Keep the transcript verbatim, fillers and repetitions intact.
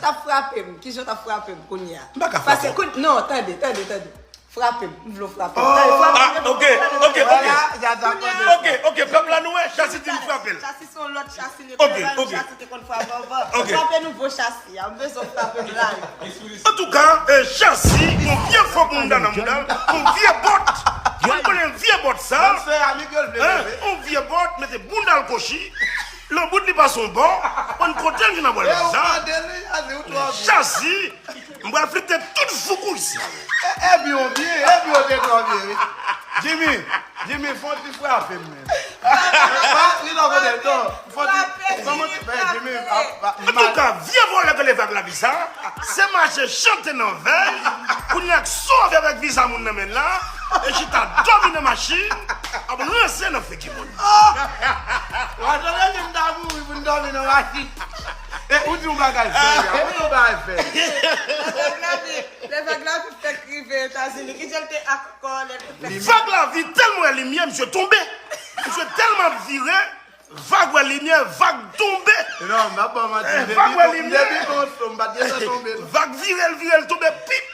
t ap frape m, kijan w t ap frape m kounye a? M pa ka frape w. Paske kounye, non, tande, tande, tande. Frape m, m vle w frape m. Tande, frape m. Ah, ok, ok, ok. Ok, ok, pèp la nou wè, Chasi di m frape l. Chasi se yon lòt Chasi, li te konn frape anvan. Ok, ok. Frape nouvo Chasi a, m bezwen w frape m live. Antouka, Chasi, yon vye fòk mouda nan mouda l, yon vye bòt. Mwen konnen vye bòt sa. Yon vye bòt, mete bounda l kochi. Lanbout li pase yon bò, konn kote l vin anbwè l sa. Chasi, m pral flite tout voukou isi. Epi yon byen, epi yon te twò byen, wi. Jimmy, Jimmy, fon ti frape m, men. Li nan kote l, non. Fon ti, kòman ti fè, Jimmy? Antouka, vye vòlè k rele Vag Lavi sa, se mache chante nan vèy, kounye a k sove avèk viza moun nan men l la, e chita dòmi nan machin, ap ranse nan figi moun. Ou a tande si m ta mouri pou n dòmi nan machin. E ou di yon bagay fè, ou di yon bagay fè. Lè Vag Lavi fèk rive Etazini, kijan l te ak kò lè l te fèk. Vag Lavi tèlman wè limyè, misye tonbe. Misye tèlman ap vire, Vag wè limyè, Vag tonbe. Non, m ap ban manti. Vag wè limyè. Depi konso, m pa t gentan tonbe. Vag vire l, vire l, tonbe, pip.